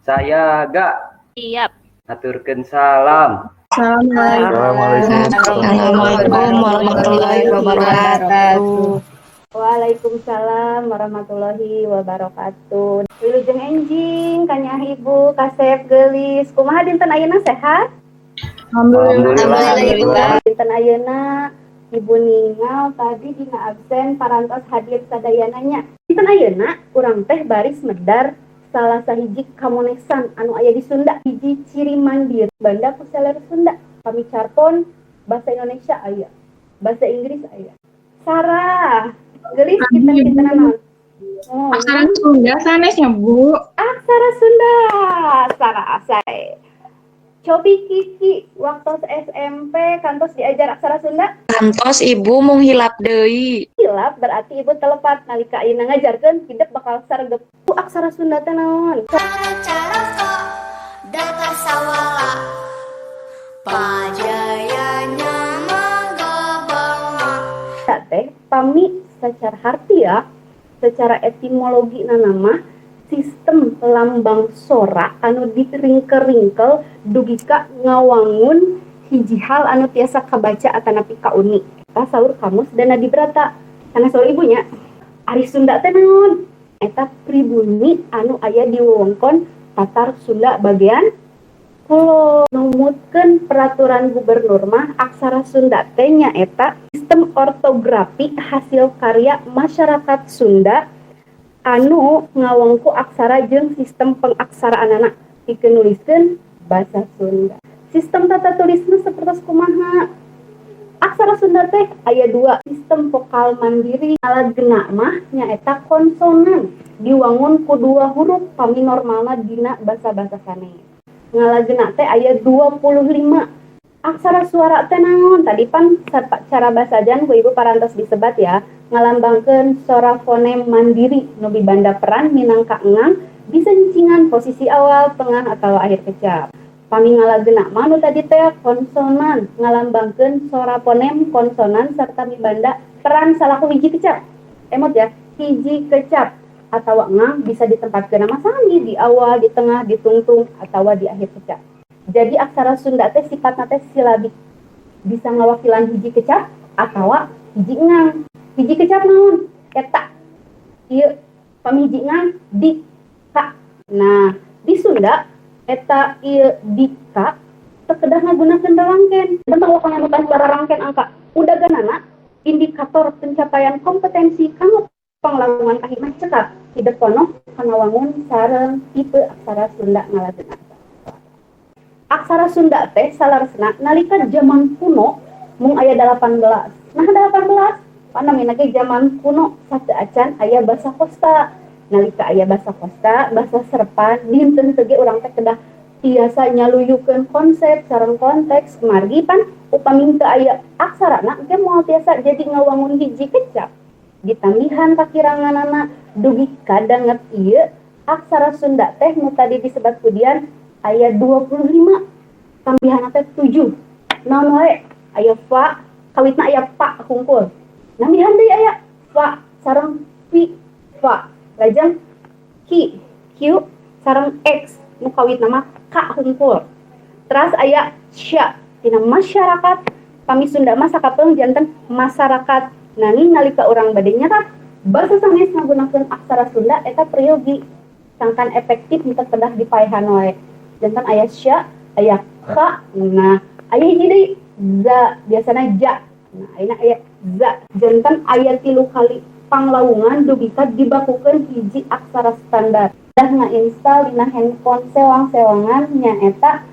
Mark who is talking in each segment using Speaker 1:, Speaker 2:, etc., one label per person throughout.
Speaker 1: Sayaga.
Speaker 2: Siap.
Speaker 1: Haturkeun salam.
Speaker 3: Assalamualaikum.
Speaker 4: Assalamualaikum warahmatullahi wabarakatuh.
Speaker 5: Waalaikumsalam warahmatullahi wabarakatuh. Wilujeng enjing ka Ibu, kasep, geulis. Kumaha dinten ayeuna, sehat?
Speaker 1: Alhamdulillah.
Speaker 4: Alhamdulillah.
Speaker 5: Dinten ayeuna Ibu ningal tadi dina absen parantos hadir sadayana nya. Dinten ayeuna urang teh baris medar salah sahiji kamonesan anu aya di Sunda. Hiji ciri mandiri banda ku seler Sunda. Kami carpon bahasa Indonesia aya, bahasa Inggris aya. Sarah, geulis, kinten-kinten naon? Oh,
Speaker 3: Aksara Sunda sanes nya, Bu.
Speaker 5: Aksara Sunda, Sarah Asai. Cobi Kiki, waktu SMP kantos diajar aksara Sunda?
Speaker 4: Kantos, Ibu, mung hilap deui.
Speaker 5: Hilap berarti Ibu telepat nalika ayeuna ngajarkeun hidep bakal sargep. Bu, aksara Sunda teh naon?
Speaker 6: Caraka data sawala pajayanya magabanga.
Speaker 5: Teh pami secara harfiah, secara etimologi nama sistem lambang sora anu diringkel-ringkel dugi ka ngawangun hiji hal anu tiasa kabaca atanapi kauni. Eta saur kamus Danadibrata. Karena saur ibunya, ari Sunda teh naon? Eta pribumi anu aya di wewengkon Tatar Sunda bagian kulon. Numutkeun peraturan gubernur mah, aksara Sunda teh nyaeta sistem ortografi hasil karya masyarakat Sunda anu ngawengku aksara jeung sistem pengaksaraanana pikeun nuliskeun basa Sunda. Sistem tata tulisna sapertos kumaha? Aksara Sunda teh aya dua sistem vokal mandiri. Ngalagena mah nyaeta konsonan diwangun ku dua huruf, pami normalna dina basa-basa sanes. Ngalagena teh aya 25. Aksara suara teh naon? Tadi pan cara basajan ku Ibu parantos disebat ya, ngalambangkeun sora fonem mandiri nu mibanda peran minangka engang, bisa nyicingan posisi awal, tengah, atau akhir kecap. Pami ngalagena mah nu tadi teh konsonan, ngalambangkeun sora fonem konsonan serta mibanda peran salaku hiji kecap. Emot ya, hiji kecap atau engang bisa ditempatkan nama sami di awal, di tengah, di tungtung, atau di akhir kecap. Jadi aksara Sunda teh sifatna teh silabik. Bisa ngawakilan hiji kecap atau hiji engang. Hiji kecap naon? Eta. Ieu pami hiji engang di ka. Nah, di Sunda eta ieu dika teu kedah ngagunakeun rarangken. Tentang ngagunakeun rarangken angka udaganana indikator pencapaian kompetensi kanggo panglangkungan kahimah cekap hidep ponoh kana wangun sareng tipe aksara Sunda ngalagena. Aksara Sunda teh saleresna nalika zaman kuno mung aya 18. Nah, 18 panamina ge zaman kuno sateuacan aya basa kosta. Nalika aya basa kosta, basa serpan, dinten teu ge urang teh kedah tiasa nyaluyukeun konsep sareng konteks, margi pan upami teu aya aksarana ge moal tiasa jadi ngawangun hiji kecap. Ditambihan kakiranganana dugi ka danget ieu aksara Sunda teh nu tadi disebat ku Dian aya 25, tambihanna teh 7. Naon wae? Aya fa, kawitna aya pa hungkul. Nambihan deui aya fa sareng fi, fa. Lajeng ki, q sareng x nu kawitna mah k hungkul. Teras aya sya tina masyarakat, pami Sunda mah sakapeung janten masyarakat. Nanging nalika urang bade nyerat basa sanes ngagunakeun aksara Sunda, eta peryogi sangkan efektif teu kedah dipaehan wae. Janten aya sya, aya kha, nah aya hiji deui za, biasana ja. Nah, ayeuna aya za. Janten aya 3 kali panglawungan dugi ka dibakukeun hiji aksara standar. Dah ngainstal dina handphone sewang-sewangan nyaeta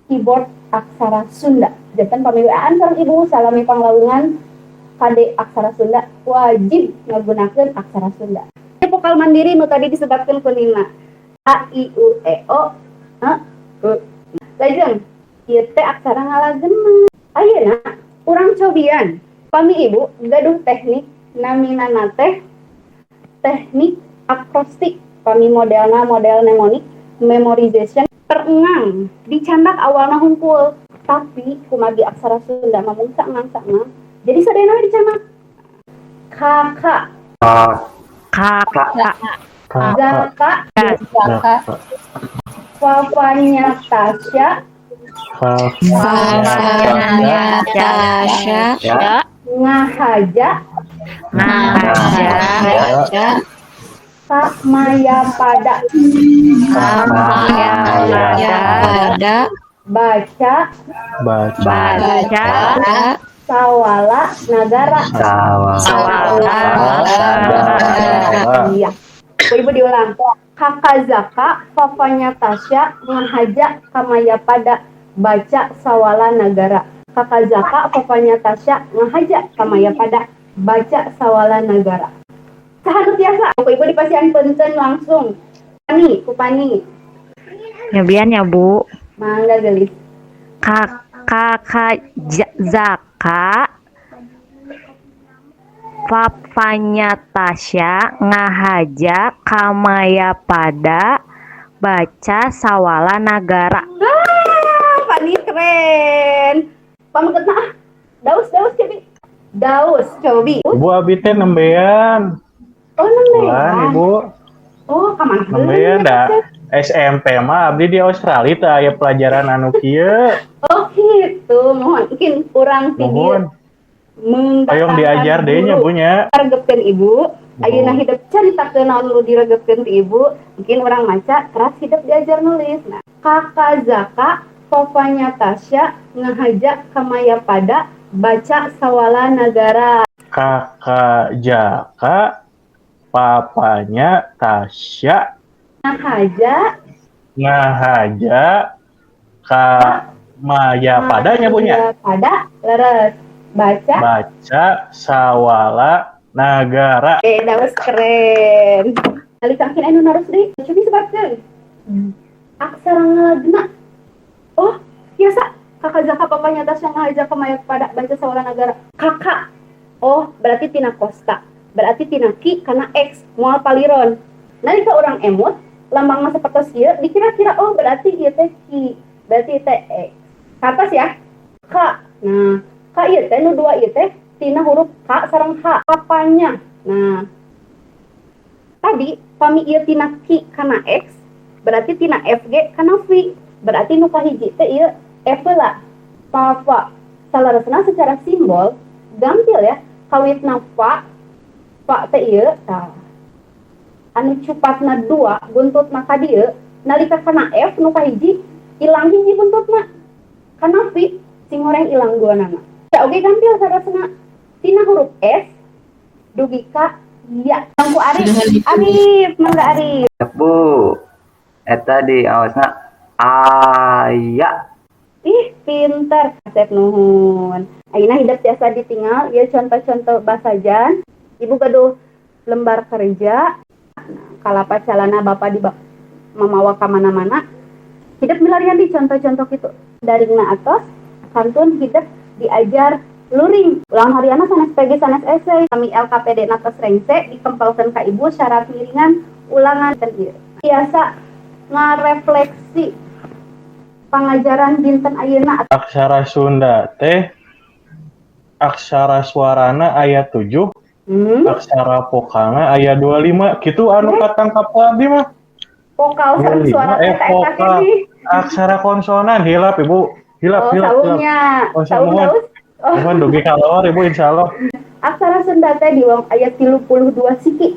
Speaker 5: keyboard aksara Sunda. Janten pami WA-an sareng Ibu salami panglawungan kade aksara Sunda, wajib ngagunakeun aksara Sunda. Vokal mandiri nu tadi disebutkeun ku Nina. A I U E O E U. Lajeng ieu teh aksara ngalagena. Ayeuna urang cobian. Pami Ibu gaduh teknik naminana teh teknik akrostik, pami modelna model mnemonic memorization perengang dicandak awalna hungkul, tapi kumargi aksara Sunda mah mung saengang saengang, jadi sadayana we dicandak K K
Speaker 1: A
Speaker 2: K
Speaker 1: K
Speaker 2: K.
Speaker 5: Zaka,
Speaker 2: Zaka.
Speaker 5: Fafanya Tasya,
Speaker 4: Fafanya Tasya,
Speaker 5: Ngahaja,
Speaker 4: Ngahaja,
Speaker 5: Kamaya pada,
Speaker 4: Kamaya pada,
Speaker 5: baca,
Speaker 2: Baca.
Speaker 4: Baca,
Speaker 5: Sawala Nagara.
Speaker 1: Sawala.
Speaker 5: Iya. Ibu diulang. Kakak Zaka, Fafanya Tasya, Ngahaja, Kamaya pada, baca Sawala Nagara. Kakak Zaka, Fafanya Tasya, Ngahaja, Kamaya pada, baca Sawala Nagara. Saha nu tiasa? Ku ibu dipasihan punten langsung. Pani, ku Pani.
Speaker 7: Nyobian ya, Bu.
Speaker 5: Mangga, geulis.
Speaker 7: Kakak Zaka, Papanya Tasya, Ngahaja, Kamaya pada, baca Sawala Nagara.
Speaker 5: Ah, Pani keren. Pameketna ah. Daus, Daus, cobi. Daus, cobi.
Speaker 2: Ibu, abi teh nembean.
Speaker 5: Oh,
Speaker 2: Bulan,
Speaker 5: nembean.
Speaker 2: Ibu.
Speaker 5: Oh, kamana?
Speaker 2: Nembean da. SMP mah abdi di Australia teh aya pelajaran anu kieu.
Speaker 5: Oh, gitu. Mohon mungkin kurang ti dieu.
Speaker 2: Mohon.
Speaker 5: Mendatangkan
Speaker 2: Hoyong diajar deui nya,
Speaker 5: guru.
Speaker 2: Bu, nya.
Speaker 5: Regepkeun ibu. Ayeuna
Speaker 2: Mohon.
Speaker 5: hidep caritakeun naon nu diregepkeun ti ibu. Mungkin orang maca keras hidep diajar nulis. Nah, Kakak Zaka, Fafanya Tasya, Ngahaja, Kamaya pada, baca Sawala Nagara.
Speaker 2: Kakak Jaka, papanya Tasya,
Speaker 5: Ngahaja,
Speaker 2: Ngahaja, Kamaya padanya punya.
Speaker 5: Pada, leres. Baca.
Speaker 2: Baca Sawala Nagara.
Speaker 5: Eh, Daus keren. Nalika akhir anu naros deui, cobi sebatkeun. Aksara ngalagna. Oh, biasa. Kakak Zaka, papanya Tasya, Ngahaja, Kamaya pada, baca Sawala Nagara. Kakak. Oh, berarti tina kosta. Berarti tina ki karena X moal paliron. Nalika orang emut, lambang mah sapertos ieu, dikira-kira oh berarti ieu teh ki, berarti teh X. Ke atas ya. K. Nah, K ieu teh nu dua ieu teh tina huruf K sareng H. Papanya. Nah, tadi pami ieu tina ki kana X, berarti tina FG kana V. Berarti nu kahiji teh ieu F lah. Papa. Salaresna secara simbol gampil ya. Kawitna fa, fa teh ieu tah. Anu cupatna dua, buntutna ka dieu, nalika kana F nu kahiji ilang hiji buntutna. Kana V sing horeng ilang duanana. Ya oge gampil salaresna. Tina huruf S dugi ka ya. Ku Arif. Arif, mangga Arif.
Speaker 1: Bu. Eta di awasna aya.
Speaker 5: Ih, pinter. Asep nuhun. Ayeuna hidep tiasa ditinggal ieu contoh-contoh basajan. Ibu gaduh lembar kerja. Nah, kalapa calana bapak di mamawa ka mana-mana. Hidep milarian di contoh-contoh kitu. Daringna atos kantun hidep diajar luring. Ulangan harianna sanes PG sanes esai. Kami LKPD na tos rengse dikempelkeun ka ibu syarat ngiringan ulangan dan ieu. Biasa ngarefleksi pangajaran dinten ayeuna.
Speaker 2: Aksara Sunda teh aksara suarana aya 7, aksara vokalna aya 25 gitu anu katangkap ku abdi mah.
Speaker 5: Vokal sareng
Speaker 2: 25,
Speaker 5: suara
Speaker 2: eh
Speaker 5: teh eta
Speaker 2: vokal
Speaker 5: keneh.
Speaker 2: Aksara konsonan hilap, Ibu. Hilap,
Speaker 5: Oh,
Speaker 2: hilap, hilap.
Speaker 5: saungnya.
Speaker 2: Oh,
Speaker 5: Saung
Speaker 2: mohon.
Speaker 5: Daus. Oh.
Speaker 2: Mohon dugi kalor Ibu insyaallah.
Speaker 5: Aksara Sunda teh diwang aya 32 siki.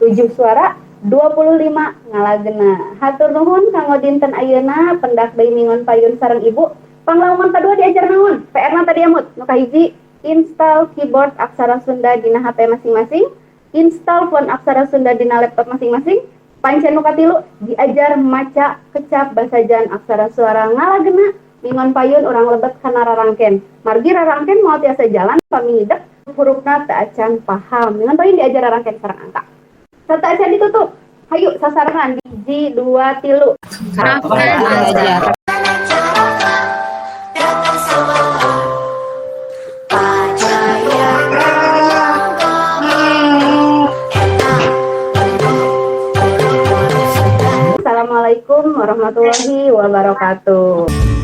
Speaker 5: 7 suara, 25 ngalagena. Hatur nuhun kanggo dinten ayeuna, pendak deui mingon payun sareng Ibu. Panglauman kadua diajar naon? PR na tadi emut. Nu kahiji, install keyboard aksara Sunda dina HP masing-masing, install font aksara Sunda dina laptop masing-masing. Pancen nu katilu diajar maca kecap basajan aksara suara ngalagena. Mingon payun urang lebet kana rarangken. Margi rarangken moal tiasa jalan pami hidep hurufna teu acan paham. Mingon payun diajar rarangken sareng angka. Sata acan ditutup. Hayu sasarengan 1, 2, 3.
Speaker 4: Ajar.
Speaker 6: Datang sawala Pajayana Eta huruf-huruf Sunda.
Speaker 5: Assalamualaikum warahmatullahi wabarakatuh.